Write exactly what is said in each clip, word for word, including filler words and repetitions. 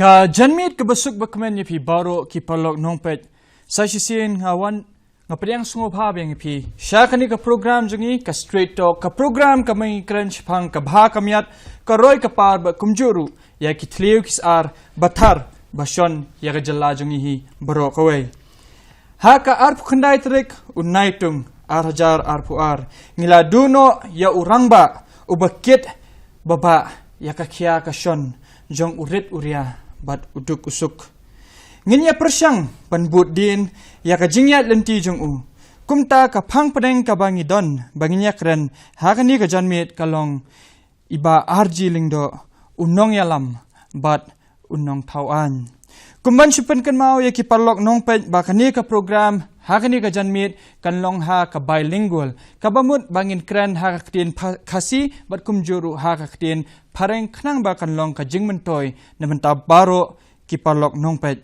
Ah, janmiet kaba suk ba kmen ïa phi baroh ki paralok nongpeit. Sa shisien nga wan nga pdiang sngewbha biang ïa phi sha kane ka program jong ngi, ka Straight Talk, ka program kaba ngi kren shaphang ka bha ka miat, ka roi ka par bad kumjuh ruh ïa ki thliew ki sar ba thar ba shon ïa ka jylla jong ngi hi baroh kawei. Ha ka arphew khyndai tarik u Naitung ar hajar arphew ar, ngi la duh noh ïa u rangbah uba kit ba bah ïa ka khia ka shon jong u rit u ria bad u duk u suk. Ngin ïa pyrshang ban bud dien ïa ka jingïaid lynti jong u. Kumta ka phang pdeng kaba ngi don ba ngin ïa kren ha kane ka janmiet ka long i Bah R G Lyngdoh, u nongïalam bad u nongthaw aiñ. Kum ban shu pynkynmaw ïa ki paralok nongpeit ba kane ka program ha kane ka janmiet kan long ha ka bilingual, kaba mut ba ngin kren ha ka ktien pha-, Khasi bad kumjuh ruh ha ka ktien Phareng khnang ba kan long ka jingmyntoi na bynta baroh ki paralok nongpeit.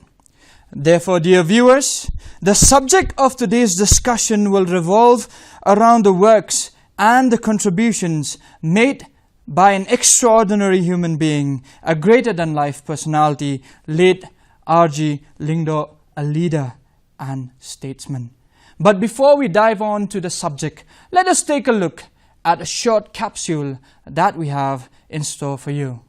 Therefore, dear viewers, the subject of today's discussion will revolve around the works and the contributions made by an extraordinary human being, a greater than life personality, late R G Lyngdoh, a leader and statesman. But before we dive on to the subject, let us take a look at a short capsule that we have in store for you.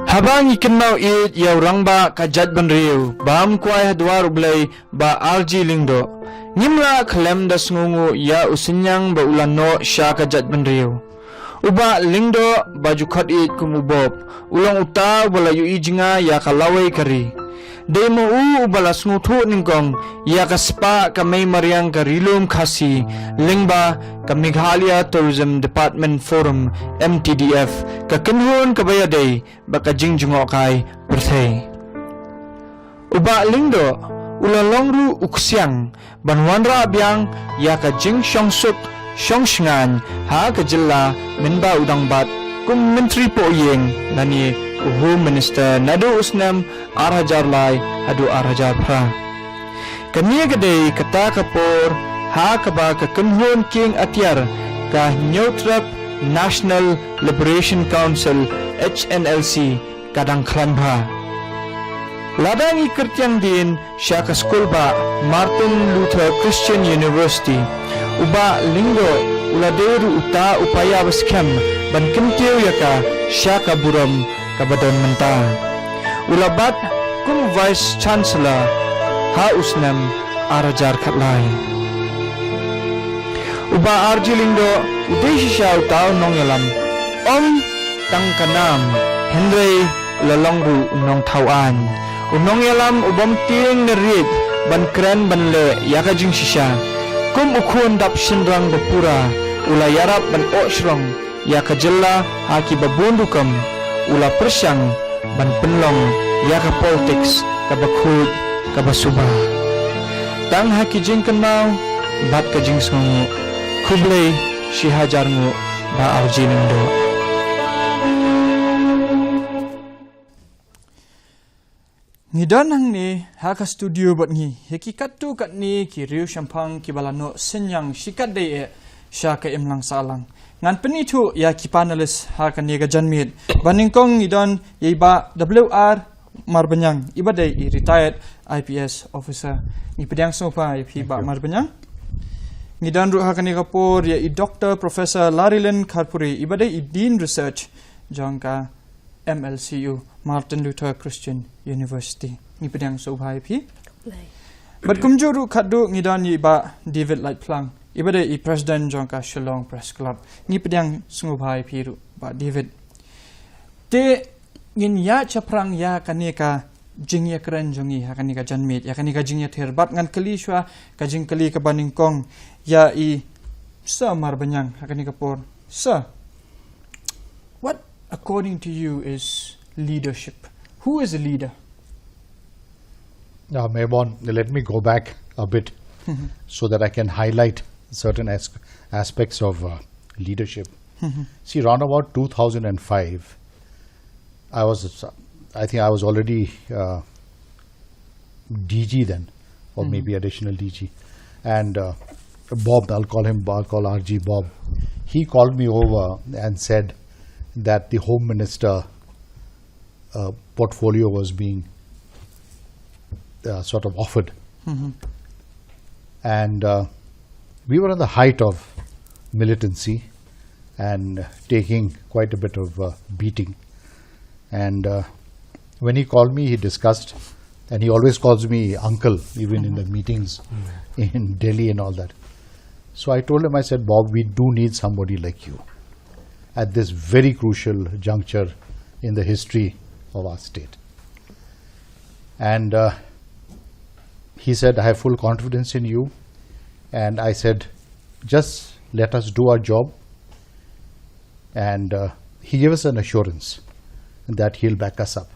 Haba ngi kynmaw ïa u rangbah ka jaitbynriew bam kwai ha dwar U Blei, Bah R G Lyngdoh, ngim lah khlem da sngewnguh ïa u synñiang ba u la noh sha ka jaitbynriew. U Bah Lyngdoh ba ju khot ïeit kum u Bop, u long uta uba la ïohi jngai ïa ka lawei ka ri. Dei ma u uba la sngewthuh nyngkong ïa ka spah ka mei mariang ka Ri Lum Khasi lyngba ka Meghalaya Tourism Development Forum, M T D F, ka kynhun kaba ïadei bad ka jingjngohkai pyrthei. U Bah Lyngdoh u la long ruh u ksiang ban wanrah biang ïa ka jingshongsuk shongshngaiñ ha ka jylla mynba u dang bat kum Myntri Pohïing lane u Home Minister naduh u snem ar hajar lai haduh ar hajar phra. Kane ka dei kata ka por ha kaba ka kynhun kieng atiar ka Hynñiewtrep National Liberation Council, H N L C, ka dang khlaiñ bha. Lada ngi kyrtiang dien sha ka skulbah Martin Luther Christian University, u Bah Lyngdoh u la dei ruh uta u paidbah ba skhem ban kyntiew ïa ka sha ka burom kaba don mynta. U la bat kum Vice Chancellor ha u snem ar hajar khatlai. U Bah R G Lyngdoh u dei shisha uta u nongïalam, ym tang ka nam, hynrei u la long ruh u nongthaw aiñ, u nongïalam u bym tieng na riej ban kren ban leh ïa ka jingshisha. Kum u khun dap shynrang ba pura, u la ïarap ban oh shrong ïa ka jylla ha kiba bun rukom, u la pyrshang ban pynlong ïa ka politics kaba khuid kaba suba. Tang ha ki jingkynmaw bad ka jingsngewnguh, khublei shi hajar nguh Bah R G Lyngdoh. Ngi don hangne ha ka studio bad ngi ïa ki katto katne ki riew shemphang kiba la noh synñiang shikatdei eh sha ka imlang sahlang. Ngan pynithuh ïa ki panelist ha kane ka janmiet. Ba nyngkong ngi don ïa i Bah W R Marbaniang, iba dei i retired I P S officer. Ngi pdiang sngewbha ïa phi, Bah Marbaniang. Ngi don ruh ha kane ka por ïa i Doctor Professor Larilyn Kharpuri, iba dei i Dean Research jong ka M L C U, Martin Luther Christian University. Ngi pdiang sngewbha ïa phi. Bad kumjuh ruh khatduh ngi don ïa i Bah David Laitphlang, iba dei i President jong ka Shillong Press Club. Ngi pdiang sngewbha ïa phi ruh, Bah David. Te ngin ïa shaphrang ïa kane ka jingïakren jong ngi ha kane ka janmiet, ïa kane ka jingïathir. Bad ngan kylli shuwa ka jingkylli kaba nyngkong ïa i Sir Marbaniang ha kane ka por. Sir, what, according to you, is leadership? Who is a leader? Uh, Maybon, let me go back a bit so that I can highlight certain as- aspects of uh, leadership. See, around about two thousand five, I was, I think I was already uh, D G then, or maybe additional D G. And uh, Bob, I'll call him, I'll call R G Bob. He called me over and said that the Home Minister uh, portfolio was being uh, sort of offered. And uh, we were in the height of militancy and taking quite a bit of uh, beating. And uh, when he called me, he discussed, and he always calls me uncle, even in the meetings in Delhi and all that. So I told him, I said, "Bob, we do need somebody like you at this very crucial juncture in the history of our state." And uh, he said, "I have full confidence in you." And I said, "Just let us do our job." And uh, he gave us an assurance that he'll back us up.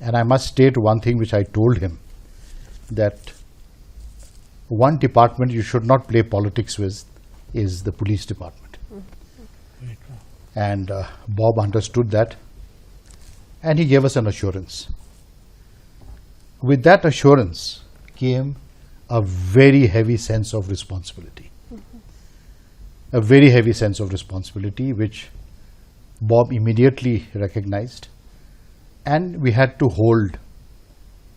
And I must state one thing which I told him, that one department you should not play politics with is the police department. And uh, Bob understood that, and he gave us an assurance. With that assurance came a very heavy sense of responsibility. A very heavy sense of responsibility, which Bob immediately recognized. And we had to hold,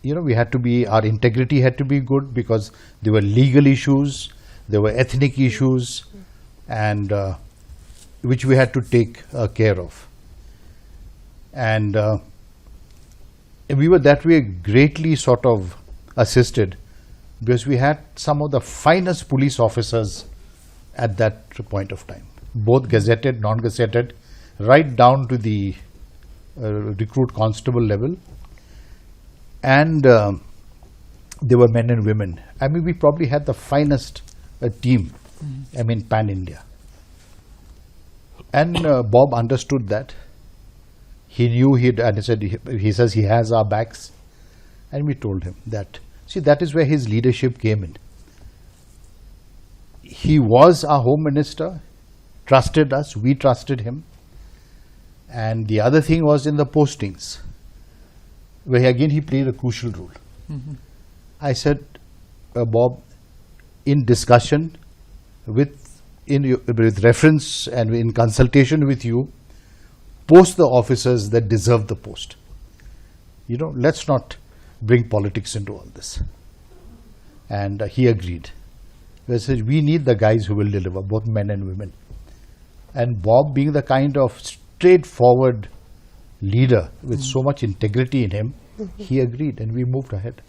you know, we had to be, our integrity had to be good, because there were legal issues, there were ethnic issues, and uh, which we had to take uh, care of. And uh, we were that way greatly sort of assisted, because we had some of the finest police officers at that point of time, both gazetted, non-gazetted, right down to the uh, recruit constable level. And um, they were men and women. I mean, we probably had the finest uh, team, I mean, pan India. And uh, Bob understood that. He knew he and he said, he, he says he has our backs. And we told him that. See, that is where his leadership came in. He was our home minister, trusted us, we trusted him. And the other thing was in the postings, where again he played a crucial role. I said, uh, "Bob, in discussion with, in your, with reference and in consultation with you, post the officers that deserve the post. You know, let's not bring politics into all this." And uh, he agreed. He said, "We need the guys who will deliver, both men and women." And Bob, being the kind of straightforward leader with so much integrity in him, he agreed and we moved ahead.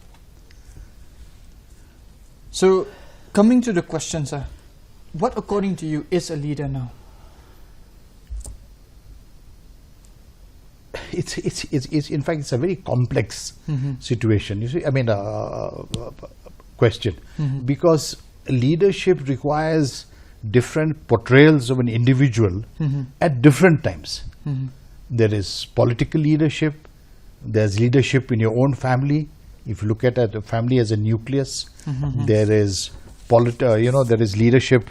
So, coming to the question, sir, what according to you is a leader now? It's, it's, it's, it's, in fact, it's a very complex situation. You see, I mean, uh, uh, question. Because leadership requires different portrayals of an individual at different times. There is political leadership, there's leadership in your own family. If you look at, at the family as a nucleus, there is polit- uh, you know, there is leadership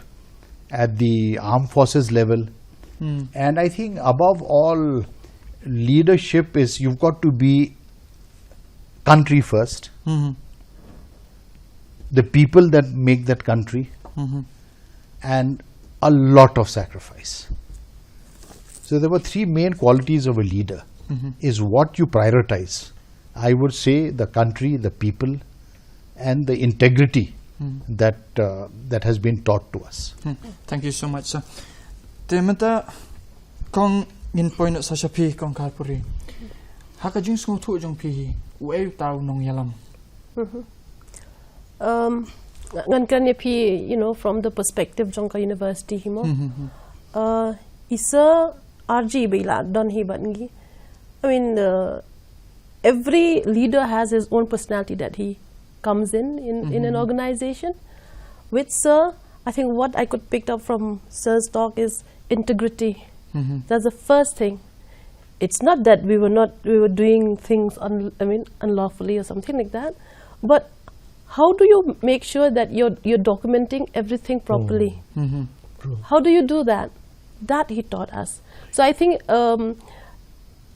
at the armed forces level. And I think above all, leadership is, you've got to be country first, the people that make that country, and a lot of sacrifice. So there were three main qualities of a leader, is what you prioritize. I would say the country, the people, and the integrity that uh, that has been taught to us. Thank you so much, sir. Te mynta kong ngin poi noh sa sha phi, kong Kharpuri. Ha ka jingsngewthuh jong phi hi, uei uta u nongïalam? Um, ngan kren ïa phi, you know, from the perspective jong ka university hi mo. Uh, i Sir R G ba i la don hi bad ngi. I mean, uh, every leader has his own personality that he comes in, in, in an organization. With Sir, I think what I could pick up from Sir's talk is integrity. That's the first thing. It's not that we were not, we were doing things un, I mean, unlawfully or something like that, but how do you make sure that you're, you're documenting everything properly? How do you do that? That he taught us. So I think, um,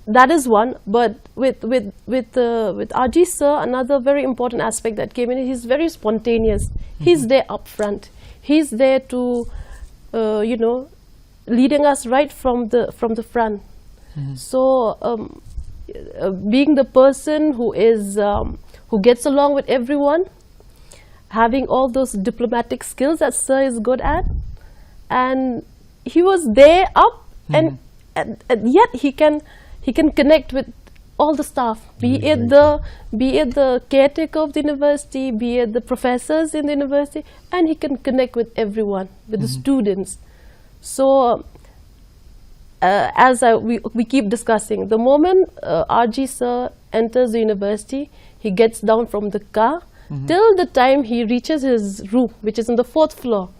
that is one. But with, with, with, uh, with R G Sir, another very important aspect that came in, he's very spontaneous. He's there up front. He's there to, uh, you know, leading us right from the from the front. So um, uh, being the person who is um, who gets along with everyone, having all those diplomatic skills that Sir is good at, and he was there up and, and, and yet he can he can connect with all the staff, be it the be it the caretaker of the university, be it the professors in the university, and he can connect with everyone, with the students. So uh, as I, we, we keep discussing, the moment uh, R G sir enters the university, he gets down from the car till the time he reaches his room, which is on the fourth floor.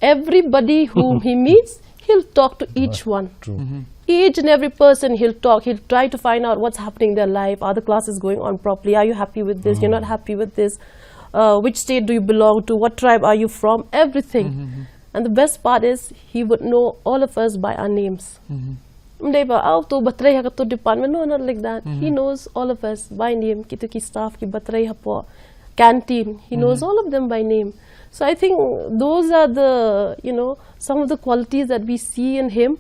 Everybody whom he meets, he'll talk to each one. Each and every person he'll talk, he'll try to find out what's happening in their life. Are the classes going on properly? Are you happy with this? You're not happy with this? Uh, which state do you belong to? What tribe are you from? Everything. And the best part is, he would know all of us by our names. Ym dei ba, oh, to ba trei ha kato department. No, not like that. He knows all of us by name. Kito ki staff ki ba trei hapoh canteen. He knows all of them by name. So I think those are the, you know, some of the qualities that we see in him,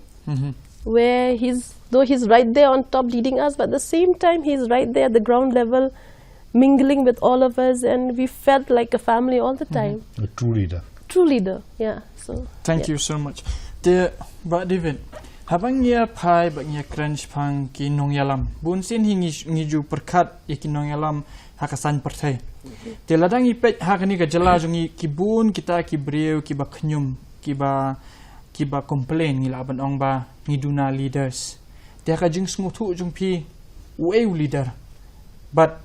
where he's, though he's right there on top leading us, but at the same time, he's right there at the ground level, mingling with all of us, and we felt like a family all the time. A true leader. True leader, yeah. So, thank you so much. Te, Bah David, haba ngi ïa phai, ba ngi ïa kren shaphang ki nongïalam, bun sien hi ngi, ngi ju pyrkhat ïa ki nongïalam ha ka saiñ pyrthei. Te lada ngi peit ha kane ka jylla jong ngi, ki bun kita ki briew ki ba khñium, ki ba, ki ba complain, ngi lah ban ong ba ngi duna leaders. Te ha ka jingsngewthuh jong phi, uei u leader? Bad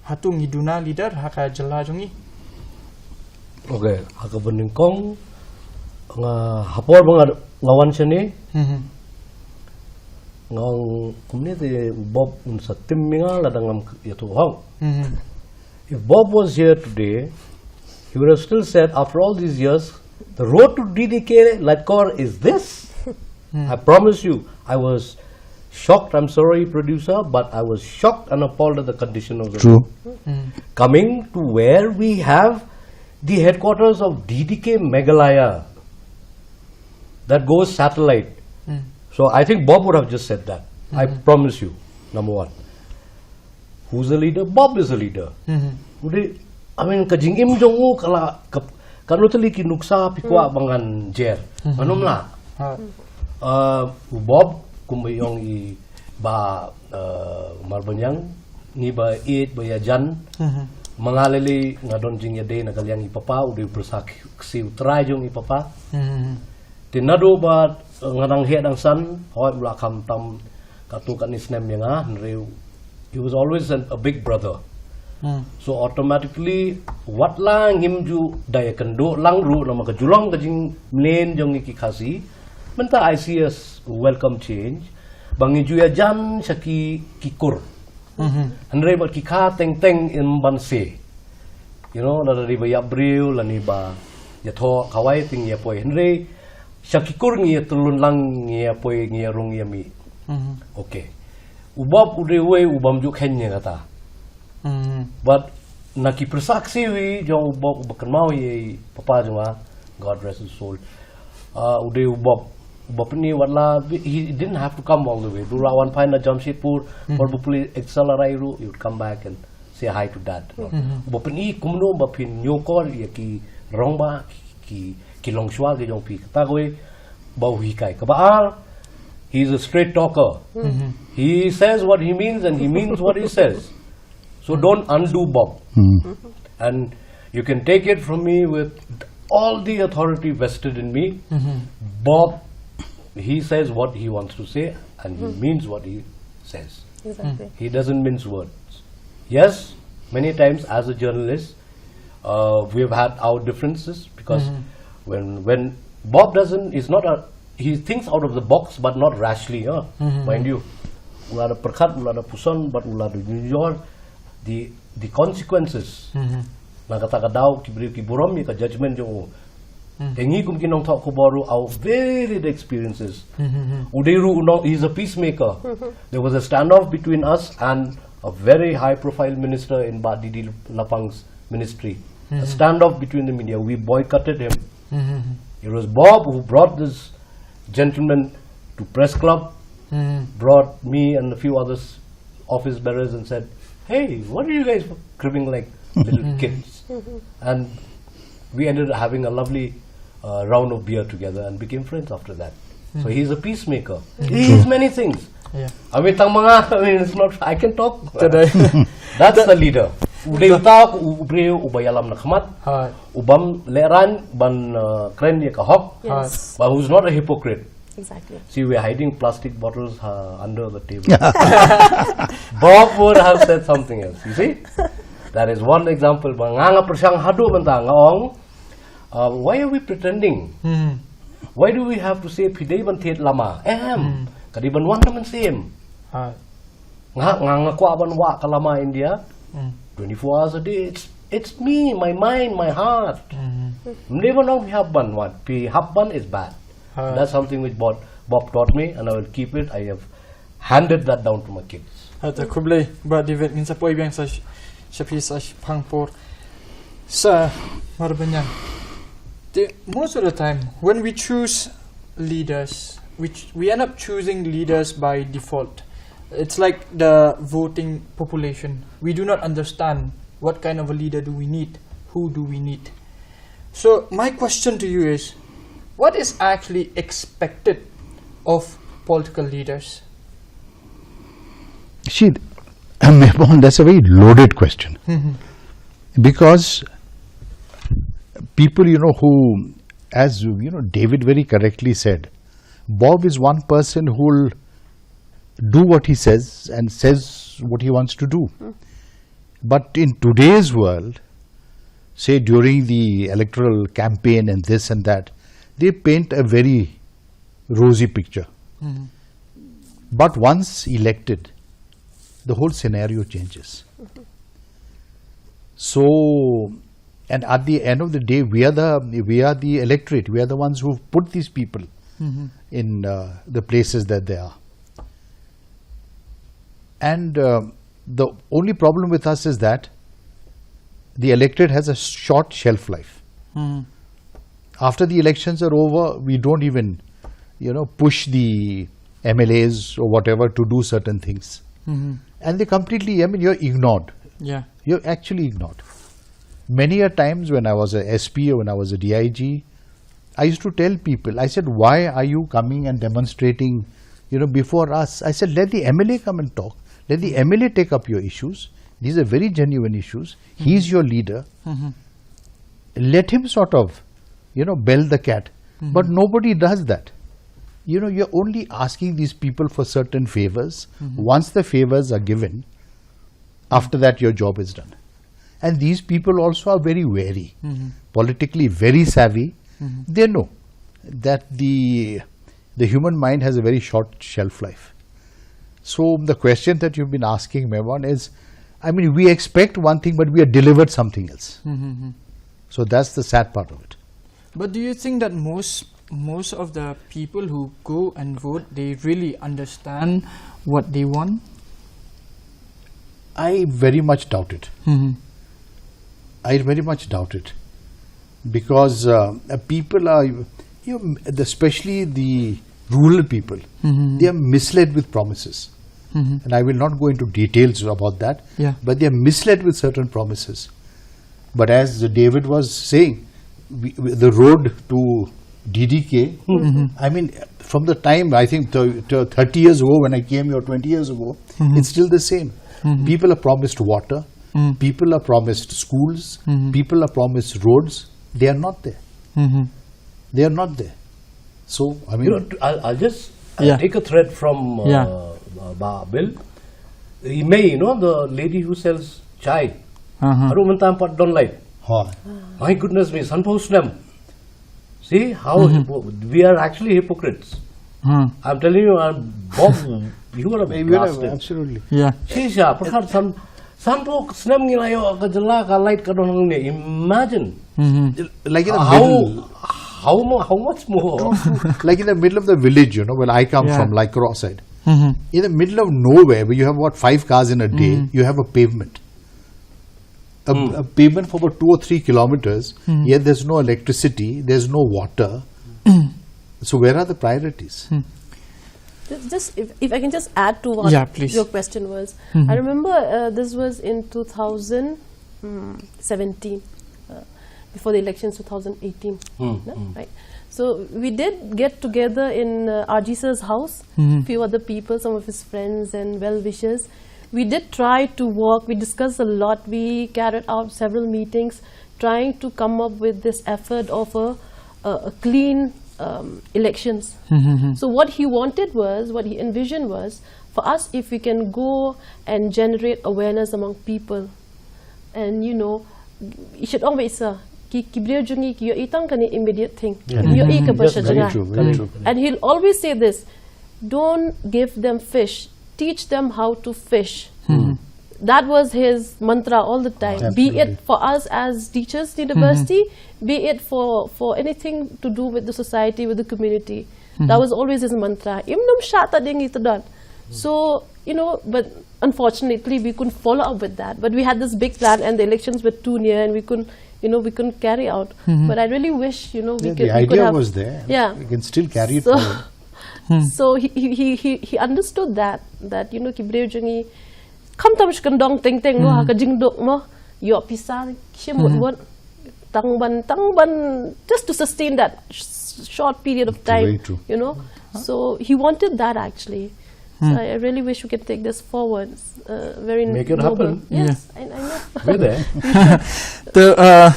hato ngi duna leader ha ka jylla jong ngi? Okay, ha kaba nyngkong, nga, ha por ba nga, nga wan shane, nga ong kumne te u Bob un sa tim ïa nga lada ngam ïathuh hok. If Bob was here today, he would have still said, after all these years, the road to D D K Laitkor is this. I promise you, I was shocked. I'm sorry, producer, but I was shocked and appalled at the condition of the road. Coming to where we have the headquarters of D D K Meghalaya that goes satellite. So I think Bob would have just said that. I promise you, number one. Who's a leader? Bob is a leader. Ude, I mean, ka jingim jong u ka la, ka, ka nutli ki nuksa phi kwah ba ngan jer. Ngan ym lah. Uh, u Bob, kumba ong i Bah, uh, Marbaniang, ngi ba ïeit ba ïajan. Ma nga lei lei nga don jingïadei na ka liang i papa, u dei u pyrsa ksiew trai jong i papa. Te naduh ba, uh, nga dang heh dang san, hooid u la kham tam katto katne snem ïa nga, hynrei he was always an, a big brother. So automatically, wat la ngim ju da ïakynduh lang ruh namar ka ju long ka jingmlien jong ngi ki Khasi. Mynta I see a s-, welcome change. Ba ngi ju ïajan sha ki, ki kur. Hynrei bad ki kha teng teng ym ban se. You know, lada dei ba ïap briew, lane ba ïathoh khawai te ngi ïa poi. Hynrei sha ki kur ngi ïa tylun lang, ngi ïa poi, ngi ïa rung ïa mih. Okay. U Bob u dei uwei u bym ju kheiñ ïa kata. But na ki pyrsa ksiew jong u Bob, u ba kynmaw ïa i papa jong nga, God rest his soul. Uh, u dei u Bob, u ba pyni wat la, he didn't have to come all the way. Du la wan phai na Jamshedpur, por ba pule excel arai ruh, he would come back and say hi to dad. U ba pyni kumno ba phin ñiewkor ïa ki rangbah, ki, ki, ki longshuwa ki jong phi. Kata kawei ba u hikai. Kaba ar, he is a straight talker. He says what he means and he means what he says. So don't undo Bob. And you can take it from me with all the authority vested in me. Bob, he says what he wants to say and he means what he says. Exactly. He doesn't mince words. Yes, many times as a journalist, uh, we have had our differences because when, when Bob doesn't, is not a, he thinks out of the box, but not rashly, huh? Mind you, u la da pyrkhat, u la da puson, but u la da jujor, the, the consequences. Na kata ka daw, ki briew ki burom ïa ka judgment jong u. Te ngi kum ki nongthoh khubor ruh, our varied experiences. U dei ruh u nong, he's a peacemaker. There was a standoff between us and a very high profile minister in Bah D D Lapang's ministry. A standoff between the media. We boycotted him. Mm-hmm. It was Bob who brought this gentleman to press club, mm-hmm, brought me and a few others office bearers and said, "Hey, what are you guys cribbing like little kids?" And we ended up having a lovely uh, round of beer together and became friends after that. So he's a peacemaker. He is many things. Yeah. I mean, tang manga, I mean, it's not, I can talk. Today. That's the leader. U dei uta u briew uba ïalam na khmat. Hai. U bym lehrain ban uh, kren ïa ka hok. Yes. But who's not a hypocrite. Exactly. See, we're hiding plastic bottles uh, under the table. Bob would have said something else, you see? That is one example. Ba nga nga pyrshang haduh mynta nga ong, uh, why are we pretending? Hmm. Why do we have to say phi dei ban thied lama? Em, hmm, ka dei ban wan na mynsiem. Hai. Nga nga nga kwah ban wah ka lama India. Hmm. Twenty-four hours a day. It's it's me, my mind, my heart. Hmm. Mne ban ong phi hap ban wat. Phi hap ban is bad. Hai. That's something which Bob, Bob taught me, and I will keep it. I have handed that down to my kids. Hata khublei Bah David, ngin sa poi biang sa sh- sha phi sa sh- phang por. Sa Marbanyang. The, most of the time when we choose leaders, we ch- we end up choosing leaders by default. It's like the voting population. We do not understand what kind of a leader do we need, who do we need. So my question to you is, what is actually expected of political leaders? See, Mehbon, that's a very loaded question. Because people, you know, who, as you know, David very correctly said, Bob is one person who'll do what he says and says what he wants to do. But in today's world, say during the electoral campaign and this and that, they paint a very rosy picture. But once elected, the whole scenario changes. So, and at the end of the day, we are the we are the electorate. We are the ones who put these people in uh, the places that they are. And uh, the only problem with us is that the electorate has a short shelf life. After the elections are over, we don't even, you know, push the M L As or whatever to do certain things. And they completely, I mean, you're ignored. Yeah. You're actually ignored. Many a times when I was a S P or when I was a D I G, I used to tell people, I said, "Why are you coming and demonstrating, you know, before us?" I said, "Let the M L A come and talk. Let the M L A take up your issues. These are very genuine issues. He's your leader. Let him sort of, you know, bell the cat." But nobody does that. You know, you're only asking these people for certain favors. Once the favors are given, after that, your job is done. And these people also are very wary, politically very savvy. They know that the the human mind has a very short shelf life. So the question that you've been asking, Mehbon, is, I mean, we expect one thing, but we are delivered something else. So that's the sad part of it. But do you think that most most of the people who go and vote, they really understand what they want? I very much doubt it. I very much doubt it because uh, uh, people are, you know, especially the rural people, they are misled with promises. And I will not go into details about that, Yeah. but they are misled with certain promises. But as David was saying, we, we- the road to D D K, I mean, from the time I think th- th- thirty years ago when I came here, twenty years ago, it's still the same. People are promised water, people are promised schools, people are promised roads. They are not there. They are not there. So, I mean, You know, I'll, I'll just I'll Yeah. take a thread from uh, Yeah. uh, Bah Bill. Imei, you know, the lady who sells chai. Uh-huh. Haduh mynta em pat don light. ha. My goodness me, sanphew snem. See how hypo- we are actually hypocrites. Hmm. I'm telling you, I'm Bob, you are a Maybe not, blasted. Absolutely. Yeah. Shisha, pyrkhat san sanphew snem ngi la ïoh ka jylla ka light ka don hangne. Imagine. Mm-hmm. Like in the How middle, how mo- how much more? Like in the middle of the village, you know, where I come Yeah. from, Lycra side. Mm-hmm. In the middle of nowhere, where you have, what, five cars in a day, you have a pavement. a, a pavement for about two or three kilometers, yet there's no electricity, there's no water. So where are the priorities? Ju- Just if, if I can just add to what Yeah, please. your question was. I remember uh, this was in two thousand seventeen, uh, before the elections two thousand eighteen. No? Right. So we did get together in uh, R G sir's house, few other people, some of his friends and well wishers. We did try to work, we discussed a lot, we carried out several meetings trying to come up with this effort of a, a, a clean um, elections. So what he wanted was, what he envisioned was, for us, if we can go and generate awareness among people, and you know, you should always uh, ki ki briew jong ngi ki ïohi tang kane immediate thing. Ki ïohi ka ba Yes, sha very jngai. True, very true. And he'll always say this, don't give them fish, teach them how to fish. That was his mantra all the time. Be Absolutely. It for us as teachers in university, be it for, for anything to do with the society, with the community. That was always his mantra. Im num shata ding ito don. So, you know, but unfortunately we couldn't follow up with that. But we had this big plan and the elections were too near and we couldn't, you know, we couldn't carry out. But I really wish, you know, we Yeah, could, the we could idea have, was there. Yeah. You can still carry it So- forward. So he, he, he, he, he understood that, that, you know, ki briew jong ngi, kham tam shu kyndong teng teng mo, ha ka jingduk mo, ïoh pisa, shim mut mut, tang ban, tang ban, just to sustain that sh- short period of time, Very true. you know. So he wanted that actually. So I, I really wish we can take this forward. Uh, very Make it noble. Happen. Yes, I, I know. We're there. Tu uh,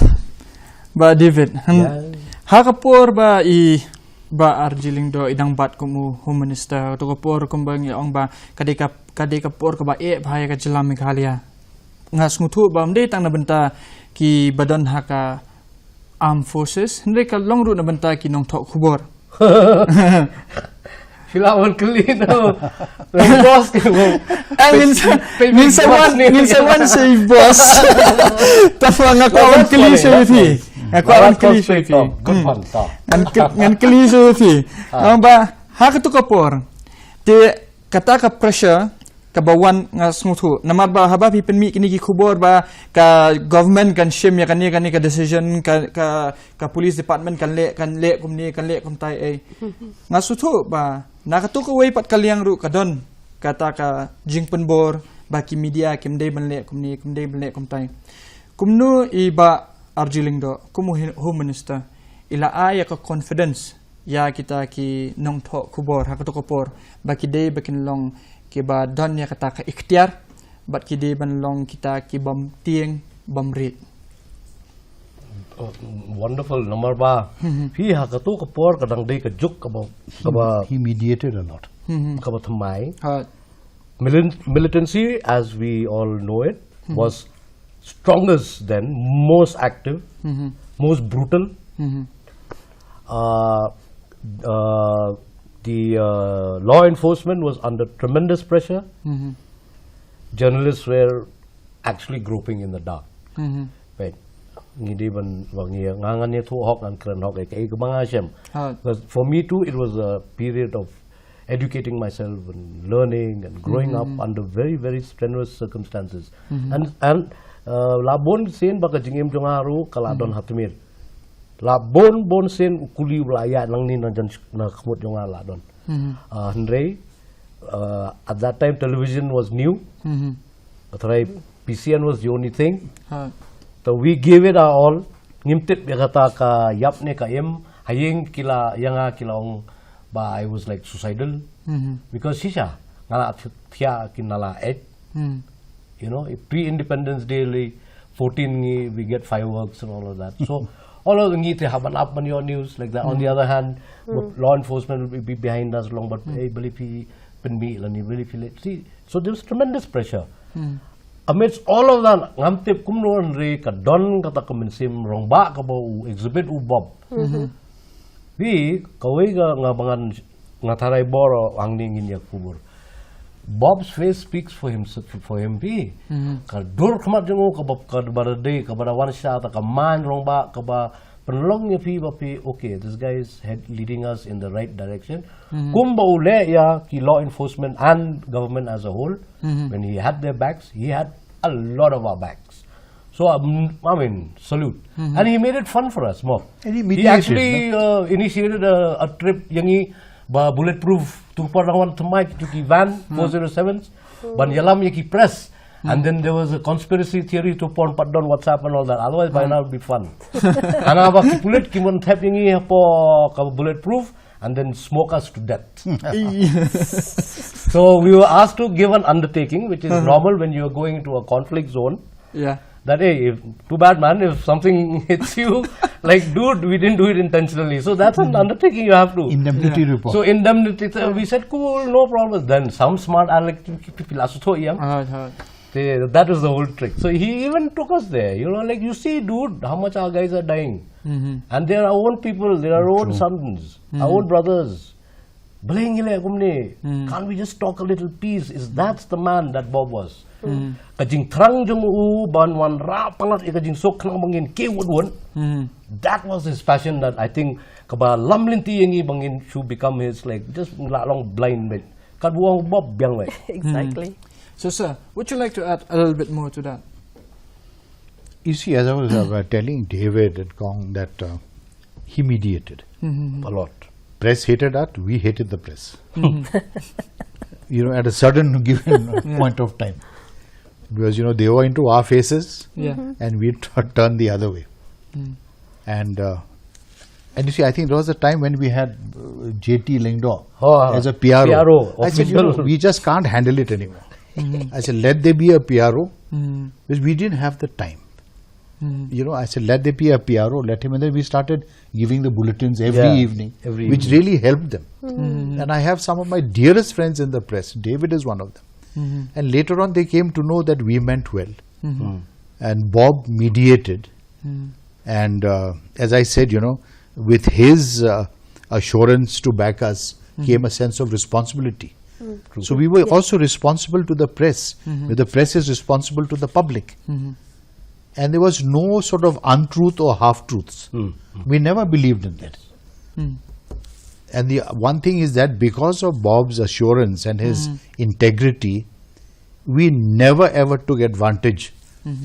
ba David. Hmm. Yeah. Ha ka por ba i ba R G Lyngdoh i dang bat kum u Home Minister, tu ka por kumba ngi ong ba ka dei ka ka dei ka por kaba eh bha ïa ka jylla Meghalaya. Nga sngewthuh ba ym dei tang na bynta ki ba don ha ka Armed Forces, hynrei ka long ruh na bynta ki nongthoh khubor. Phi lah ban kylli, no. Boss ke mo. Eh, ngin sa ngin sa wan ngin sa wan sha i boss. Tangba nga kwah ban kylli sha phi. Nga kwah ban kylli sha phi. Good one, to. Ngan kyl- ngan kylli sha phi. Ong ba ha katu ka por te kata ka pressure kaba wan nga sngewthuh. Namar ba haba phi pynmih kine ki khubor ba ka government kan shim ïa kane kane ka decision, ka ka ka police department kan leh kan leh kumne kan leh kumtai, eh. Nga sngewthuh ba na katu kawei pat ka liang ruh ka don kata ka jingpynbor ba ki media kim dei ban leh kumne, kim dei ban leh kumtai. Kumno i Bah R G Lyngdoh kum u hi- Home Minister i la ai ïa ka confidence ïa kita ki nongthoh khubor ha katu ka por ba ki dei ba kin long kiba don ïa kata ka iktiar bad ki dei ban long kita ki bym tieng bym rit. Oh, wonderful, namar ba phi ha katu ka por ka dang dei ka juk kaba kaba He mediated a lot. kaba thymmai. Ha. Milit- militancy, as we all know it, was strongest then, most active, most brutal. Uh, uh, the uh, law enforcement was under tremendous pressure. Journalists were actually groping in the dark. Right. Ngi dei ban, ba ngi nga ngan ïathuh hok, ngan kren hok, eh, ka, eh, ka ba nga shem. Ha. Because for me too, it was a period of educating myself and learning and growing up under very, very strenuous circumstances. And and uh, la bun sien ba ka jingim jong nga ruh ka la don ha tmier. La bun bun sien u kuli u la ïa nang ni na jan na khmut jong nga la don. Uh, hynrei uh, at that time television was new. Ka tharai P C N was the only thing. Ha. So we gave it our all. Ngim tip ïa kata ka ïap ne ka im. Ha ïing ki la ïa nga ki la ong ba I was like suicidal. Because shisha nga la thiah ki na la eight. You know, pre Independence Day li fourteen ngi we get fireworks and all of that. So all of the ngi te ha ban ap ban ïoh news like that. On the other hand, law enforcement will be behind us long, but eh, believe he pynmih lane believe he late. See, so there was tremendous pressure. Amidst all of that, ngam tip kumno hynrei ka don kata ka mynsiem rangbah kaba u exhibit u Bob. Phi, kawei ka nga ba ngan nga tharai bor hangne ngin ïa khubor. Bob's face speaks for him, for him phi. Ka dur khmat jong u kaba, kaba da dei, kaba da wan sha ta ka man rangbah, kaba pynlong ïa phi ba phi, okay, this guy is head, leading us in the right direction. Kumba u leh ïa ki law enforcement and government as a whole, when he had their backs, he had a lot of our backs. So, um, I mean, salute. And he made it fun for us, mo. And he He mediated, actually uh, initiated a, a trip, ïa ngi ba bulletproof, tu por dang wan thymmai, tu ki van, four zero sevens, ban ïalam ïa ki press. And then there was a conspiracy theory tu por pat don WhatsApp and all that. Otherwise, by now it'd be fun. Hana ba ki pulit ki mon thep ïa ngi hapoh ka bulletproof and then smoke us to death. So we were asked to give an undertaking, which is normal when you are going into a conflict zone. Yeah. That, hey, if, too bad, man, if something hits you, like, dude, we didn't do it intentionally. So that's an undertaking you have to. Indemnity report. So indemnity, uh, we said, cool, no problem. Then some smart aleck, pila sutho ïa. Ah, ah. They, that is the whole trick. So he even took us there. You know, like, you see, dude, how much our guys are dying. Mhm. And they're our own people, they're our own sons, our own brothers. Balei ngi leh kumne, Hmm. can't we just talk a little peace? Is that's the man that Bob was. Ka jingthrang jong u ban wanrah palat ïa ka jingsuk khnang ba ngin kiew wut wut. Mhm. That was his passion that I think kaba lam lynti ïa ngi ba ngin shu become his, like, just la long blind bit. Kat ba u ong Bob biang wei. Exactly. So, sir, would you like to add a little bit more to that? You see, as I was uh, telling David and Kong that uh, he mediated. Mhm. A lot. Press hated us, we hated the press. You know, at a certain given point of time. Because, you know, they were into our faces Yeah. and we t- turned the other way. Mm. And uh, and you see, I think there was a time when we had uh, J T Lyngdoh Oh, as a P R O. P R O, I said, you know, official. We just can't handle it anymore. Mhm. I said, let there be a P R O Mhm. because we didn't have the time. Mhm. You know, I said, let there be a P R O, let him. And then we started giving the bulletins every Yeah, evening, every which evening. really helped them. Mhm. And I have some of my dearest friends in the press. David is one of them. Mhm. And later on, they came to know that we meant well. Mhm. And Bob mediated. Mhm. And uh, as I said, you know, with his uh, assurance to back us came a sense of responsibility. So we were also responsible to the press, Mhm. where the press is responsible to the public. Mhm. And there was no sort of untruth or half truths. Mm. We never believed in that. Mm. And the one thing is that because of Bob's assurance and his integrity, we never ever took advantage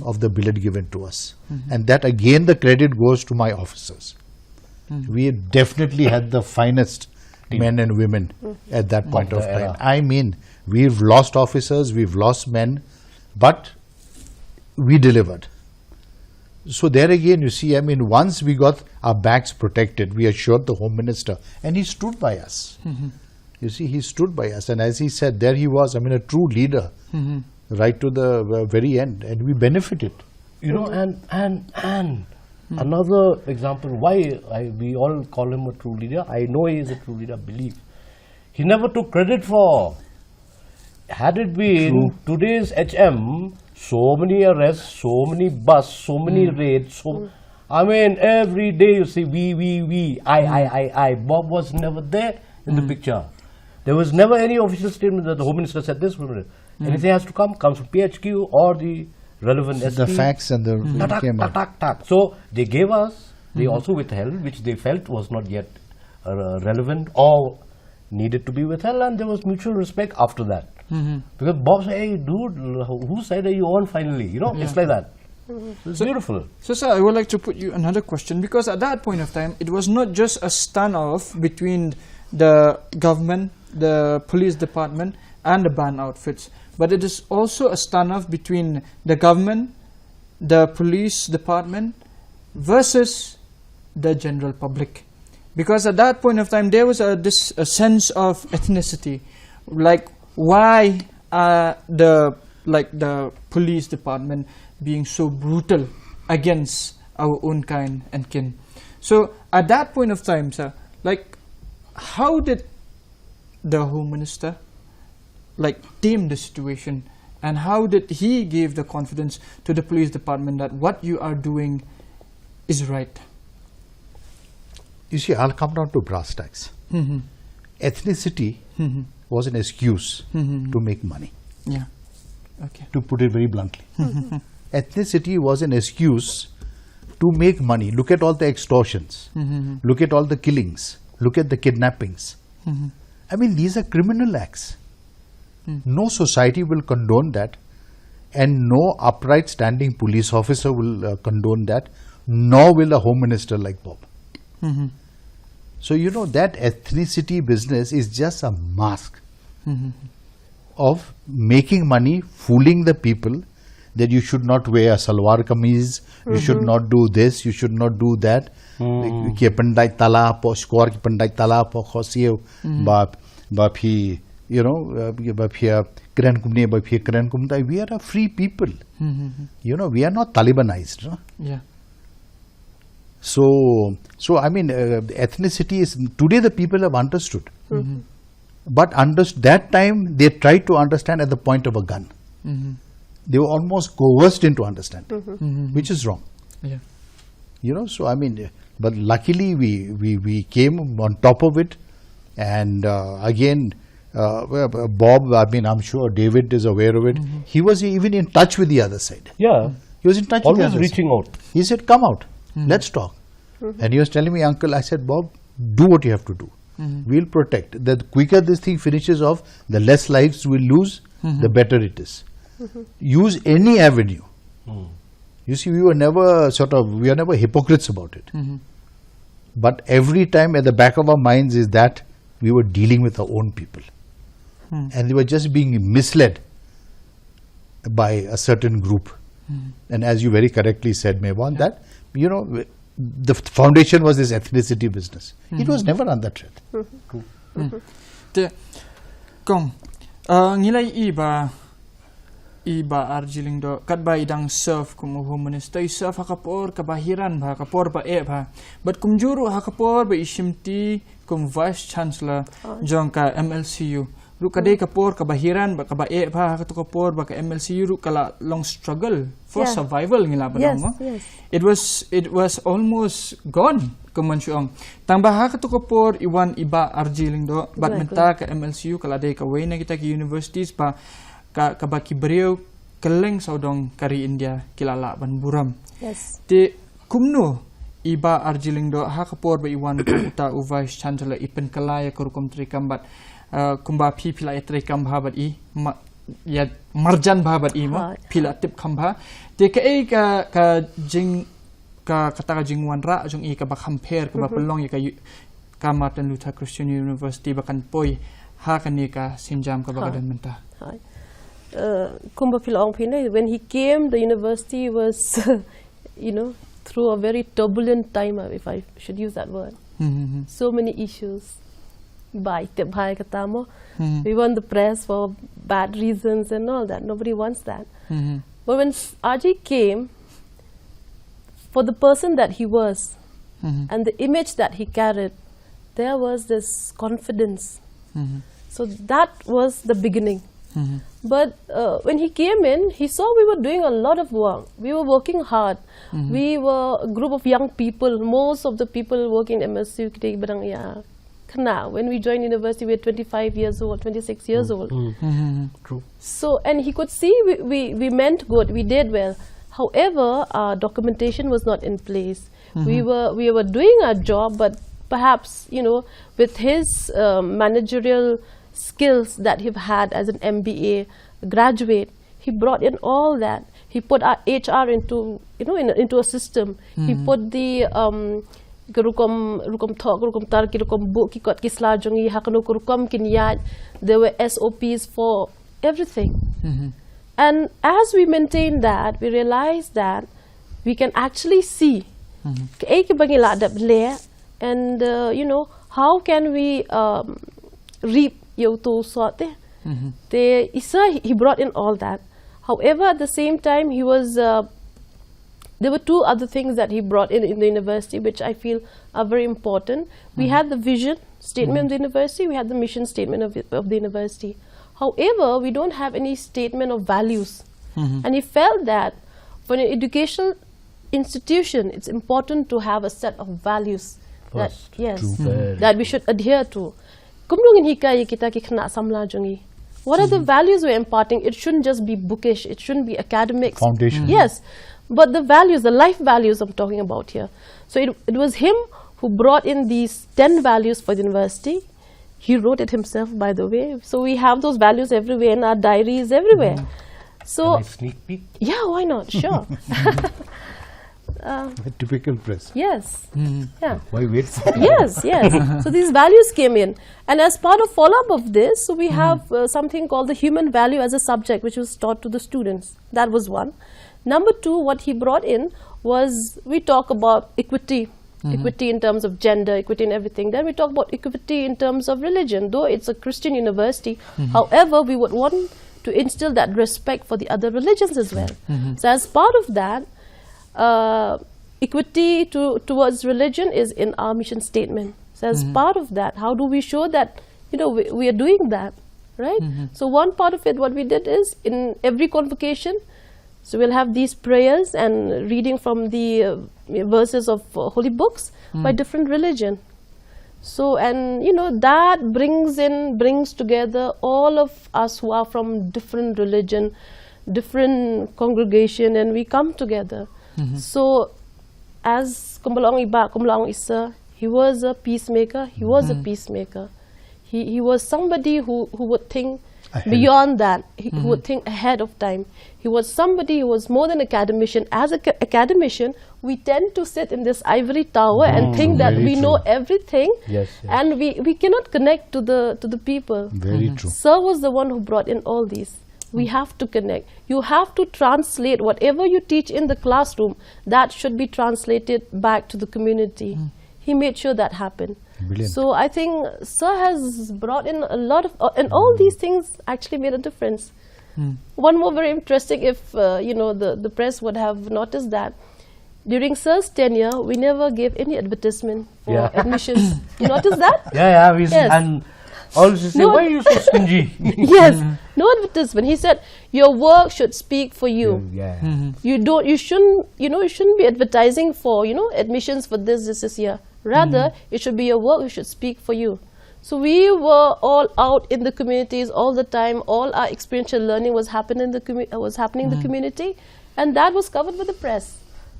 of the billet given to us. And that again, the credit goes to my officers. We definitely had the finest men and women at that point of Of the time. era. I mean, we've lost officers, we've lost men, but we delivered. So there again, you see, I mean, once we got our backs protected, we assured the Home Minister, and he stood by us. You see, he stood by us, and as he said, there he was, I mean, a true leader Mhm. right to the uh, very end, and we benefited. You know, and and and another example why I, we all call him a true leader. I know he is a true leader. Believe he never took credit for. Had it been today's H M, so many arrests, so many busts, so many raids. So I mean, every day you see we, we, we, I, I, I, I. Bob was never there in the picture. There was never any official statement that the Home Minister said this. Anything has to come, comes from P H Q or the relevant S P. The facts and the Tak, tak, came tak, out. Tak, tak. So they gave us, they also withheld, which they felt was not yet uh, relevant or needed to be withheld, and there was mutual respect after that. Mhm. Because Bob said, hey, dude, who side are you on finally? You know, it's like that. It's beautiful. So, sir, I would like to put you another question, because at that point of time, it was not just a standoff between the government, the police department, and the band outfits, but it is also a standoff between the government, the police department, versus the general public. Because at that point of time, there was a, this, a sense of ethnicity. Like, why are the, like, the police department being so brutal against our own kind and kin? So at that point of time, sir, like, how did the Home Minister, like, tame the situation, and how did he give the confidence to the police department that what you are doing is right? You see, I'll come down to brass tacks. Mhm. Ethnicity Mhm. was an excuse Mhm. to make money, Yeah. Okay. to put it very bluntly. Ethnicity was an excuse to make money. Look at all the extortions, Mhm. look at all the killings, look at the kidnappings. Mhm. I mean, these are criminal acts. Hmm. No society will condone that. And no upright standing police officer will uh, condone that, nor will a home minister like Bob. So, you know, that ethnicity business is just a mask of making money, fooling the people that you should not wear a salwar kameez, you should not do this, you should not do that. Ki pyndait tala po, shkor ki pyndait tala po, khosiew, ba, ba phi, you know, uh, ba phi, uh, kren kumne, ba phi kren kumta. We are a free people. You know, we are not Talibanized, no? Yeah. So, so I mean, uh, ethnicity is, today the people have understood. But under that time, they tried to understand at the point of a gun. They were almost coerced into understanding, which is wrong. Yeah. You know, so I mean, uh, but luckily we, we, we came on top of it. And uh, again, uh, well, uh, Bob, I mean, I'm sure David is aware of it. He was even in touch with the other side. Yeah. He was in touch with the Always other reaching side. Out. He said, "Come out, let's talk." And he was telling me, "Uncle," I said, "Bob, do what you have to do. We'll protect. The quicker this thing finishes off, the less lives we'll lose, the better it is. Use any avenue." You see, we were never sort of, we are never hypocrites about it. But every time at the back of our minds is that we were dealing with our own people. And they were just being misled by a certain group. And as you very correctly said, Mehbon, that, you know, the foundation was this ethnicity business. It was never under threat. Te, kong, uh, ngi la ïohi ba, i Bah Arjilingdoh, katba i dang serve kum u Home Minister, i serve ha ka por kaba hiran bha, ka por ba eh bha. Bad kumjuh ruh ha ka por ba i shimti kum Vice Chancellor jong ka M L C U. Ruh ka dei ka por kaba hiran bad kaba eh bha, ha kato ka por ba ka M L C U ruh ka la long struggle for Yeah. survival, ngi lah ban ong, Yes, mo. Yes. It was, it was almost gone, kumban shu ong. Tang ba ha kato ka por i wan i Bah Arjilingdoh, bad Exactly. mynta ka M L C U ka la dei kawei na kita ki universities ba ka, kaba ki briew kylleng sawdong ka ri India ki la lah ban burom. Yes. Te kumno i Bah Arjilingdoh ha ka por ba i wan kum uta u Vice Chancellor i pynkylla ïa ka rukom treikam bad, uh, kumba phi, phi la ïa treikam bha bad i, ma-, ïa marjan bha bad i, mo, Ha. phi la tip kham bha. Te kaei ka, ka jing, ka, kata ka jingwanrah jong i kaba kham pher, kaba pynlong ïa ka yu-, ka Martin Luther Christian University ba kan poi ha kane ka sienjam kaba ka don mynta. Hi. Uh, kumba phi la ong phi ne, when he came, the university was, you know, through a very turbulent time, uh, if I should use that word. Hmm, hmm, hmm. So many issues. Bai tip bha ïa kata, mo. Hmm. We weren't the press for bad reasons and all that. Nobody wants that. Hmm. But when s- Arji came, for the person that he was Hmm. and the image that he carried, there was this confidence. Hmm. So that was the beginning. Hmm. But uh, when he came in, he saw we were doing a lot of work. We were working hard. We were a group of young people. Most of the people working in M S U ki dei ki ba dang ïa khynnah. When we joined university, we were twenty-five years old, twenty-six years old. Hmm. True. So, and he could see we, we, we meant good, we did well. However, our documentation was not in place. We were, we were doing our job, but perhaps, you know, with his um, managerial skills that he had as an M B A graduate, he brought in all that. He put our H R into, you know, in, into a system. He put the um, ki rukom, rukom thoh, ki rukom tar, ki rukom buh, ki kot ki sla jong ngi, ha kano ka rukom kin ïaid. There were S O Ps for everything. And as we maintain that, we realize that we can actually see kaei kaba ngi lah dep leh, and uh, you know, how can we um, reap ïa uto u sot te. Te isa, he brought in all that. However, at the same time, he was uh, there were two other things that he brought in in the university, which I feel are very important. We had the vision statement of the university, we had the mission statement of, of the university. However, we don't have any statement of values. And he felt that for an educational institution, it's important to have a set of values that, First. Yes, True. Very that we should adhere to. Kumno ngin hikai ïa kita ki khynnah samla jong ngi? What are the values we're imparting? It shouldn't just be bookish. It shouldn't be academics. Foundation. Yes, but the values, the life values I'm talking about here. So it, it was him who brought in these ten values for the university. He wrote it himself, by the way. So we have those values everywhere in our diaries, everywhere. So, Can I sneak peek? Yeah, why not? Sure. Uh, A typical press. Yes. Yeah. Why wait for Yes, yes. So these values came in. And as part of follow up of this, so we have uh, something called the human value as a subject, which was taught to the students. That was one. Number two, what he brought in was we talk about equity, equity in terms of gender, equity in everything. Then we talk about equity in terms of religion, though it's a Christian university. However, we would want to instill that respect for the other religions as well. So, as part of that, uh, equity to, towards religion is in our mission statement. So, as part of that, how do we show that, you know, we, we are doing that, right? So, one part of it, what we did is in every convocation, so we'll have these prayers and reading from the uh, verses of uh, holy books by different religion. So, and you know, that brings in, brings together all of us who are from different religion, different congregation, and we come together. So, as kumba la ong i Bah, kumba la ong i Sir, he was a peacemaker, he was a peacemaker. He, he was somebody who, who would think Ahead. Beyond that, he, who would think ahead of time. He was somebody who was more than academician. As an academician, we tend to sit in this ivory tower and think that Very we true. know everything, Yes, yes. and we, we cannot connect to the to the people. Very true. Sir was the one who brought in all these. We have to connect. You have to translate whatever you teach in the classroom, that should be translated back to the community. He made sure that happened. Brilliant. So I think Sir has brought in a lot of, uh, and all these things actually made a difference. One more very interesting, if uh, you know, the, the press would have noticed that during Sir's tenure, we never gave any advertisement for Yeah. Admissions. You notice that? Yeah, yeah. We, Yes. And always you say, No. "Why are you so stingy?" Yes, no advertisement. He said, "Your work should speak for you. Yeah. You don't. You shouldn't. You know, you shouldn't be advertising for, you know, admissions for this, this, this year. Rather, it should be your work. You should speak for you." So we were all out in the communities all the time. All our experiential learning was happening in the commu- uh, was happening in the community, and that was covered with the press.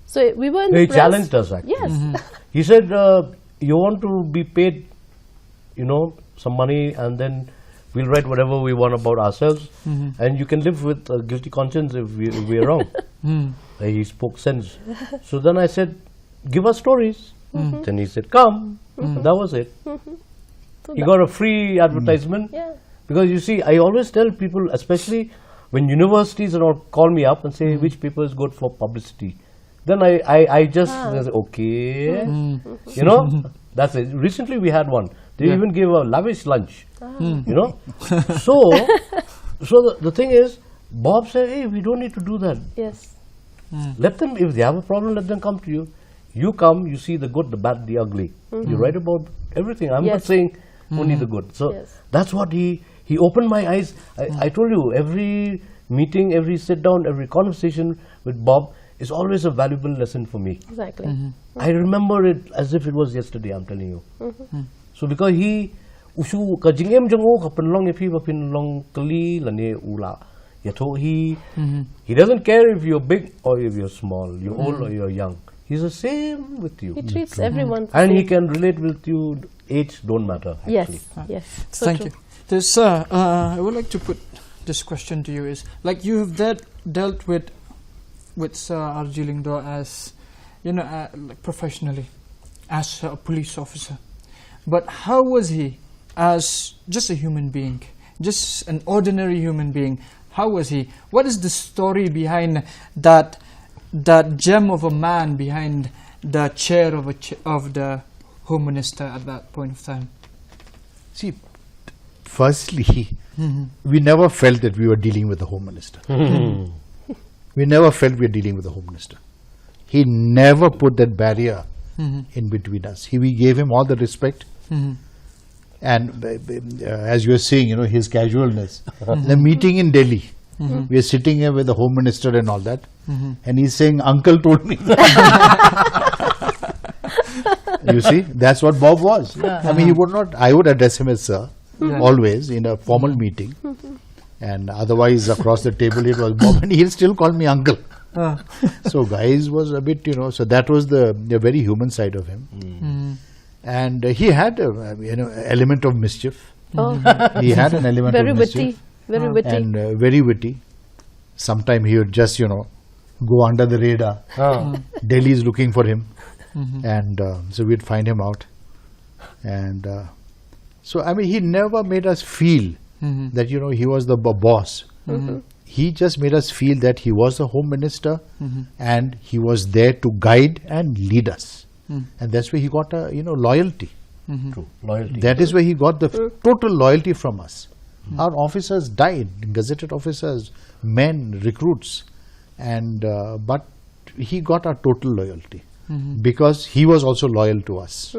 So we were in No, the he press. Challenged us, actually. Yes. He said, uh, "You want to be paid, you know, some money, and then we'll write whatever we want about ourselves, and you can live with a guilty conscience if, we, if we're wrong." Uh, he spoke sense. So then I said, "Give us stories." Then he said, "Come." And that was it. He got a free advertisement. Yeah. Because you see, I always tell people, especially when universities and all call me up and say, "Which paper is good for publicity?" Then I, I, I just say, "Okay." You know, that's it. Recently we had one. They Yeah. even gave a lavish lunch. You know? So, so the, the thing is, Bob said, "Hey, we don't need to do that. Yes. Let them, if they have a problem, let them come to you. You come, you see the good, the bad, the ugly. You write about everything." I'm not Yes. saying only the good. So Yes. that's what he, he opened my eyes. I, I told you, every meeting, every sit down, every conversation with Bob is always a valuable lesson for me. Exactly. I remember it as if it was yesterday, I'm telling you. So because he, u shu, ka jingim jong u ka pynlong ïa phi ba phin long kylli lane u la ïathuh hi. He doesn't care if you're big or if you're small, you're old or you're young. He's the same with you. He treats everyone the And he same. Can relate with you. Age don't matter, actually. Yes. Yes. So Thank true. You. There's, uh, uh, I would like to put this question to you is, like, you have that dealt with with Sir R G Lyngdoh as, you know, uh, like, professionally, as a police officer. But how was he as just a human being, just an ordinary human being? How was he? What is the story behind that that gem of a man behind the chair of a ch- of the home minister at that point of time? See, firstly, we never felt that we were dealing with the home minister. We never felt we were dealing with the home minister. He never put that barrier in between us. He, we gave him all the respect. And uh, uh, as you were saying, you know, his casualness. The meeting in Delhi, we are sitting here with the home minister and all that. And he's saying, "Uncle told me." You see, that's what Bob was. I mean, he would not, I would address him as sir, always in a formal meeting. And otherwise, across the table, it was Bob, and he'll still call me uncle. So, guys was a bit, you know, so that was the, the very human side of him. And uh, he had a, uh, you know, element of mischief. Oh, He had an element very of witty. Mischief Very witty. And uh, very witty. Sometime he would just, you know, go under the radar. Delhi is looking for him. And uh, so we'd find him out. And uh, so, I mean, he never made us feel that, you know, he was the b- boss. He just made us feel that he was the home minister and he was there to guide and lead us. And that's where he got, uh, you know, loyalty. True. Loyalty. That is where he got the f- total loyalty from us. Our officers died, gazetted officers, men, recruits, and uh, but he got our total loyalty because he was also loyal to us.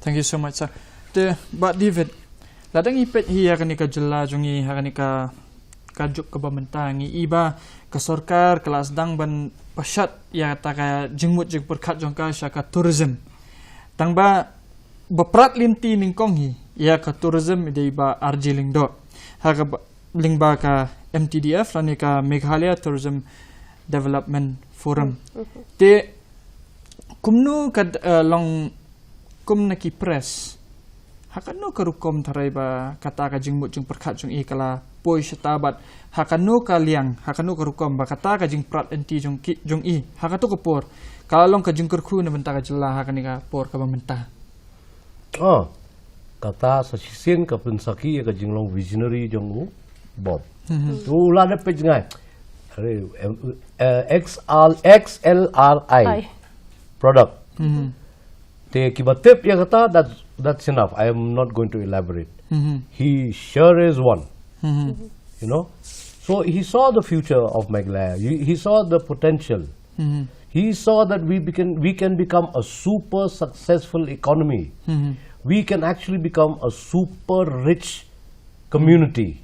Thank you so much, sir. Te, Bah David, lada ngi peit hi ha kane ka jylla jong ngi, ha kane ka, ka juk kaba mynta, ngi i ba ka sorkar ka la sdang ban pynshitom ïa kata ka jingmut jingpyrkhat jong ka sha ka tourism. Tang ba, ba prat lynti nyngkong hi ïa ka tourism i dei Bah R J Lyngdoh. Ha kaba, lyngba ka M T D F lane ka Meghalaya Tourism Development Forum. Te, kumno ka, eh, long kum na ki press, ha kano ka rukom tharai ba kata ka jingmut jingpyrkhat jong i ka la poi shata bad ha kano ka liang, ha kano ka rukom ba kata ka jingprat lynti jong ki, jong i ha kato ka por ka la long ka jingkyrkhu na bynta ka jylla ha kane ka por kaba mynta? Oh, kata sa shisien ka pynsakhi ïa ka jinglong visionary jong u Bob. Tu la da page ngai. Are, em, eh, X L, X L R I. Product. Te kiba tip ïa kata, that, that's enough. I am not going to elaborate. He sure is one. You know? So he saw the future of Meghalaya. He, he saw the potential. He saw that we, became, we can become a super successful economy. We can actually become a super rich community.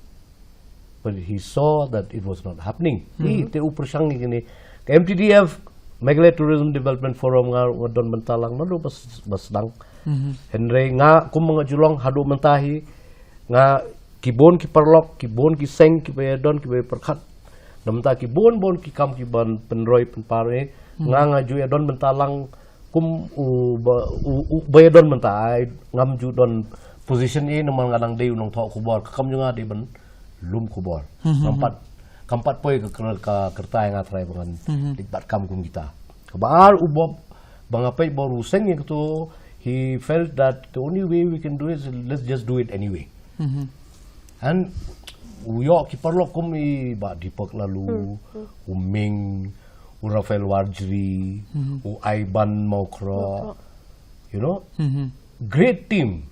But he saw that it was not happening. Hi, te u pyrshang ïa kine. Ka M T D F, Meghalaya Tourism Development Forum nga, nga don bynta lang, naduh ba s-, ba sdang. Hynrei nga, kum nga ju long haduh mynta hi, nga ki bun ki paralok, ki bun ki seng, kiba ïadon, kiba ïapyrkhat. Na bynta ki bun bun ki kam kiban pynroi pynpar eh, nga nga ju ïadon bynta lang kum u ba, u, u ba ïadon bynta, ai ngam ju don position eh, namar nga dang dei u nongthoh khubor, ka kam jong nga dei ban lum khubor. Kam pat, kam pat poi ka kyrta, ka kyrta ïa nga trai ba ngan leit bat kam kum kita. Kaba ar u Bob, ba nga peit ba u seng ïa kato, he felt that the only way we can do it is let's just do it anyway. And u ïoh ki paralok kum i Bah Deepak Laloo, u Ming, u Raphael Warjri, u Aiban Mawkhroh, you know, great team.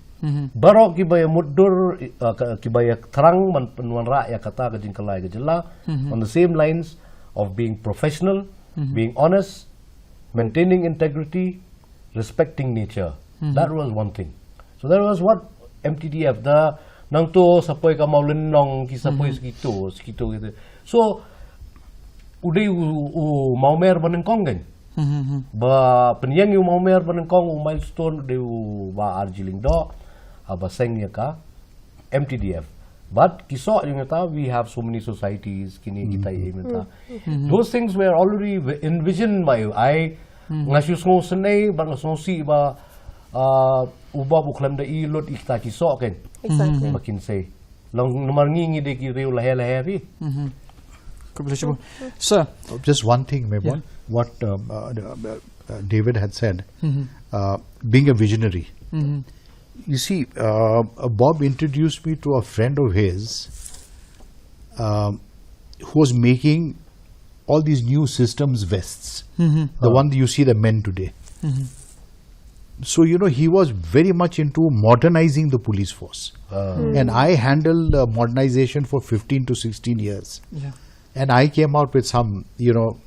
Baroh kiba ïa mutdur, uh, ka- kiba ïa thrang ban pynwanrah ïa kata ka jingkylla ka jylla, on the same lines of being professional, being honest, maintaining integrity, respecting nature. That was one thing. So that was what M T D F, da nangto sa poi ka Mawlynnong, ki sa poi sa kito, sa kito kito. So u dei u, u mawmer ba nyngkong kan. Ba pynïeng ïa u mawmer ba nyngkong, u milestone, u dei u Bah R J Lyngdoh, ah, ba seng ïa ka M T D F. But ki soh jong kita, we have so many societies, kine kita ïa mynta. Those things were already v- envisioned by I. Nga shu sngewsynei bad nga sngewsih ba, uh, u Bob u khlem da i lut ïa kita ki soh kan. Exactly. Ba kin sei. Long namar ngi ngi dei ki riew lahe lahe ri. Khublei shibun. Sir, Uh, Just one thing, Mebon. What um, uh, uh, uh, David had said, uh, being a visionary. You see, uh, uh, Bob introduced me to a friend of his um, who was making all these new systems vests, the one that you see the men today. So, you know, he was very much into modernizing the police force. And I handled uh, modernization for fifteen to sixteen years. Yeah. And I came out with some, you know,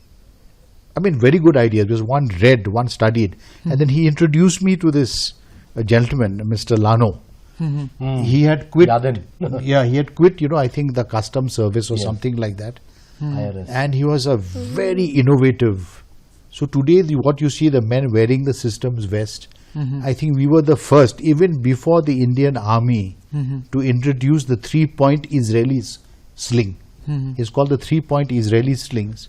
I mean, very good ideas. Because one read, one studied, and then he introduced me to this uh, gentleman, Mister Lano. He had quit. Yaden. Yeah, he had quit. You know, I think the customs service or Yes. something like that. I R S. And he was a very innovative. So today, the, what you see the men wearing the systems vest, I think we were the first, even before the Indian army, to introduce the three-point Israeli s- sling. It's called the three-point Israeli slings.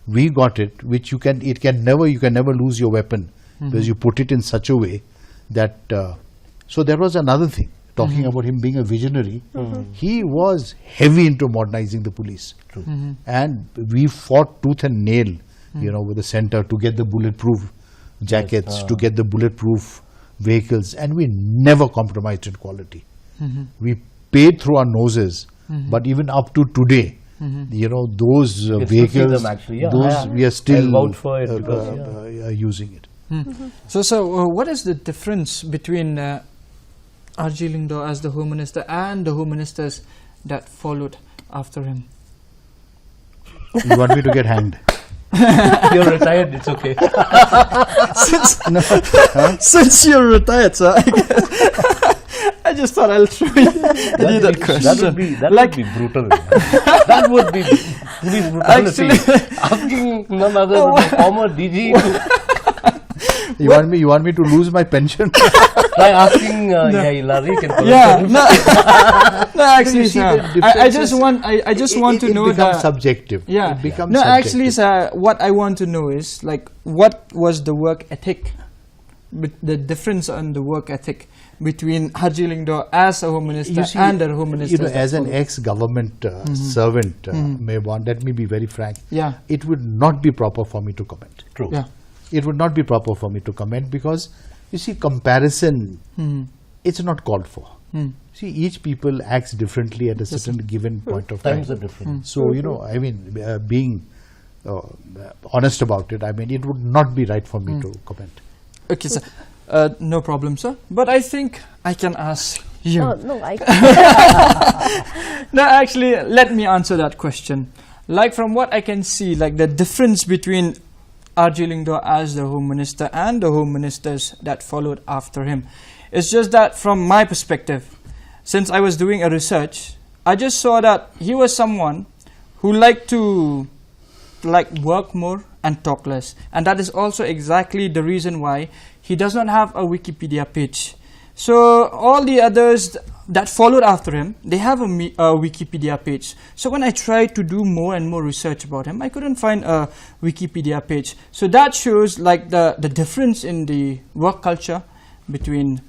We got it, which you can, it can never, you can never lose your weapon because you put it in such a way that. Uh, so that was another thing. talking about him being a visionary, he was heavy into modernizing the police. And we fought tooth and nail, you know, with the center to get the bulletproof jackets, to get the bulletproof vehicles, and we never compromised in quality. We paid through our noses, but even up to today, you know, those uh, You still see vehicles, them actually, yeah. those Yeah. we are still I'll vouch for it uh, because, uh, yeah. uh, using it. So, so uh, what is the difference between uh, R G Lyngdoh as the Home Minister and the Home Ministers that followed after him? You want me to get hanged? You're retired, it's okay. since, since you're retired, sir, I, guess, I just thought I'll throw you that, that question. That would be, that like, would be brutal. That would be police brutality. Actually, asking none other than the former D G to You want me? You want me to lose my pension? By asking uh, no. Yeah, Larry can yeah, no, no, actually, so see, sir, I, I, just want, I, I just it, want to it know that subjective. Yeah, it becomes no, subjective. Actually, sir, what I want to know is, like, what was the work ethic, the difference on the work ethic between R G Lyngdoh as a home minister see, and a home minister. You know, as an ex-government uh, mm -hmm. servant, uh, mm -hmm. Mehboob, let me be very frank. Yeah, it would not be proper for me to comment. True. Yeah. It would not be proper for me to comment because, you see, comparison, mm. it's not called for. Mm. See, each people acts differently at a yes, certain sir. Given point of time. Times are different. Mm. So, you know, I mean, uh, being uh, honest about it, I mean, it would not be right for me mm. To comment. Okay, sir. Uh, no problem, sir. But I think I can ask you. Oh, no, I no, actually, let me answer that question. Like, from what I can see, like, the difference between R G Lyngdoh as the Home Minister and the Home Ministers that followed after him. It's just that from my perspective, since I was doing a research, I just saw that he was someone who liked to, like, work more and talk less. And that is also exactly the reason why he does not have a Wikipedia page. So all the others that followed after him, they have a, a, Wikipedia page. So when I tried to do more and more research about him, I couldn't find a Wikipedia page. So that shows, like, the, the difference in the work culture between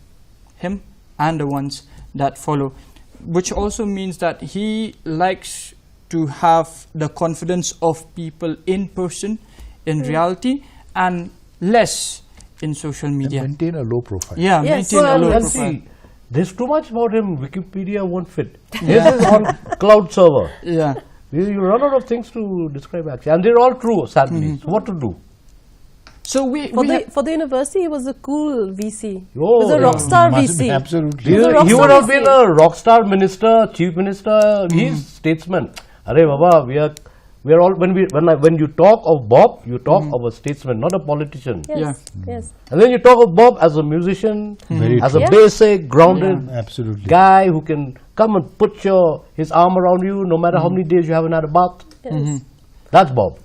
him and the ones that follow, which also means that he likes to have the confidence of people in person, in mm. reality, and less in social media. And maintain a low profile. Yeah, yes. Maintain well, a low profile. See, there's too much about him. Wikipedia won't fit. Yeah. This is on cloud server. Yeah. You run out of things to describe actually, and they're all true. Sadly, mm -hmm. So what to do? So we, for, we the, for the university, he was a cool V C. Oh, he was a yeah. Rock star V C. Absolutely. He, he, he would have been a rock star minister, chief minister. Mm. He's statesman. Are Baba, we are we are all when we when I, when you talk of Bob, you talk mm. of a statesman, not a politician. Yes, mm. Yes. And then you talk of Bob as a musician, mm. As a yes. Basic, grounded yeah. Absolutely. Guy who can come and put your his arm around you, no matter mm. How many days you haven't had a bath. Yes. Mm-hmm. That's Bob.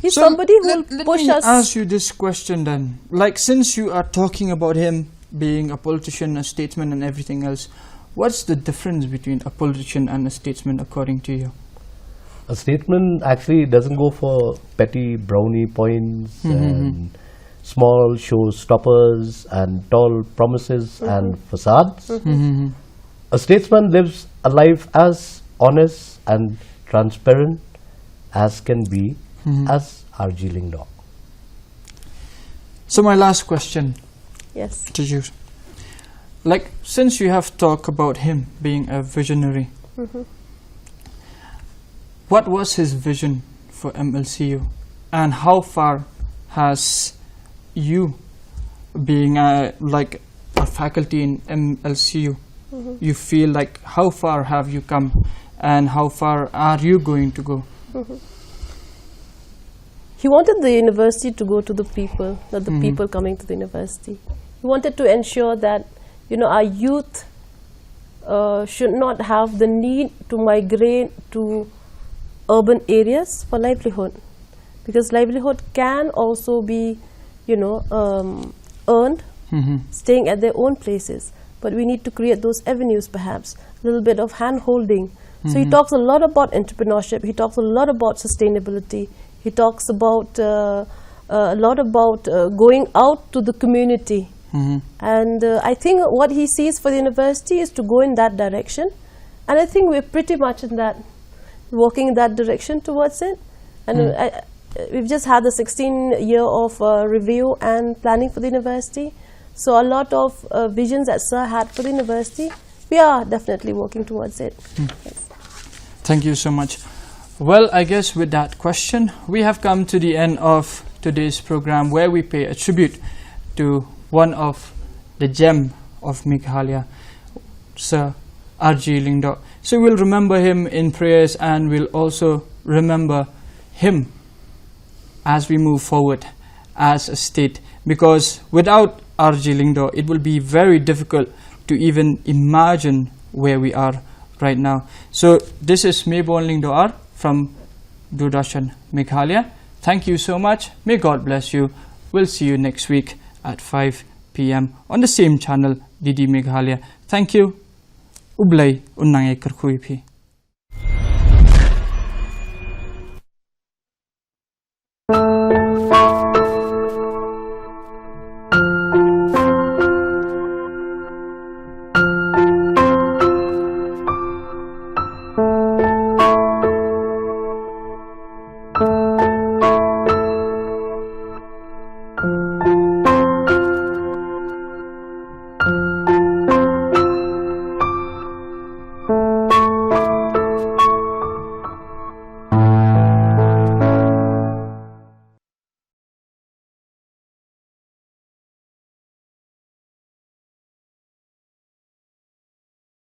He's so somebody who let, will let push me us. Ask you this question then. Like, since you are talking about him being a politician, a statesman, and everything else, what's the difference between a politician and a statesman, according to you? A statesman actually doesn't go for petty brownie points mm -hmm. And small showstoppers and tall promises mm -hmm. And facades. Mm -hmm. A statesman lives a life as honest and transparent as can be mm-hmm. As R G Lyngdoh. So my last question, yes, to you, like, since you have talked about him being a visionary, mm-hmm. What was his vision for M L C U, and how far has you, being a, like, a faculty in M L C U, mm-hmm. You feel like how far have you come and how far are you going to go? Mm-hmm. He wanted the university to go to the people, not the mm-hmm. People coming to the university. He wanted to ensure that, you know, our youth uh, should not have the need to migrate to urban areas for livelihood, because livelihood can also be, you know, um, earned mm-hmm. Staying at their own places. But we need to create those avenues, perhaps a little bit of hand holding. Mm-hmm. So he mm-hmm. Talks a lot about entrepreneurship. He talks a lot about sustainability. He talks about uh, uh, a lot about uh, going out to the community Mhm. And uh, I think what he sees for the university is to go in that direction. And I think we're pretty much in that, working in that direction towards it. And Mm. I, we've just had the sixteen year of uh, review and planning for the university. So a lot of uh, visions that Sir had for the university, we are definitely working towards it. Yes. Thank you so much. Well, I guess with that question, we have come to the end of today's program where we pay a tribute to one of the gem of Meghalaya, Sir R G Lyngdoh. So we'll remember him in prayers and we'll also remember him as we move forward as a state, because without R G Lyngdoh, it will be very difficult to even imagine where we are right now. So this is Mayborn Lyngdoh R from Doordarshan Meghalaya. Thank you so much. May God bless you. We'll see you next week at five p.m. on the same channel, D D Meghalaya. Thank you. U Blei un nang ïakyrkhu ïa phi.